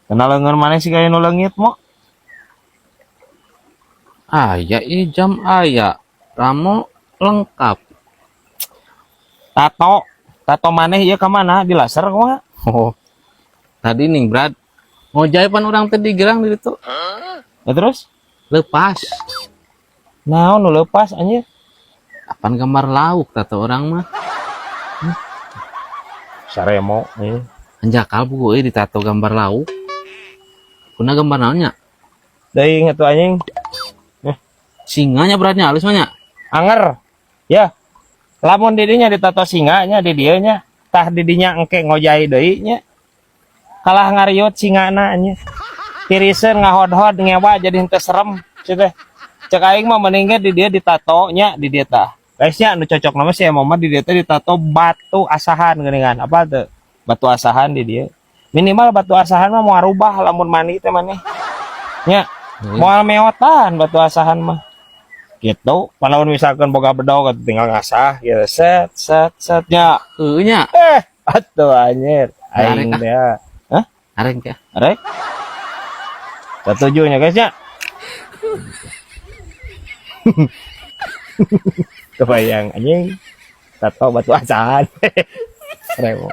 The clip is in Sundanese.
Kenal leungeun maneh siga nu leungit mo. Aya ieu jam aya. Ramo lengkap. Tato, tato maneh ieu ka mana? Di laser kumaha? Oh. Tadi nih, Brad. Ngojay pan urang teh digerang di ditu. Ya terus? Lepas. Naon nu leupas anjir? Apaan gambar lauk tato urang mah. Saremo anjir. Anjakal buku euy ditato gambar lauk. Kuna gambar naonnya? Deui atuh anjing. Singanya beratnya halus mah nya. Anger. Ya. Lamun di dinya ditato singanya di dieu nya. Tah di dinya engke ngojay deui nya. Kalah ngariut singana anjir. Tiriseun ngahodhod ngewa jadi henteu serem cenah teh. Cek aing mah mending ge di dieu ditato nya di dieu tah. Guys nya nu cocok nama sih emang mah di dieu teh ditato batu asahan geuningan. Apa tuh? Batu asahan di dieu. Minimal batu asahan mah moal rubah lamun mandi teh maneh. Nya, moal meotan batu asahan mah. Gitu. Lamun misalkan boga bedog atuh tinggal ngasah gitu set set set nya. Heueuh nya. Eh, atuh anjir. Aing Arek, teh. Hah? Arek ya. Arek? Setuju nya guys nya. Kebayang anjing. Tato batu asahan. Rewok.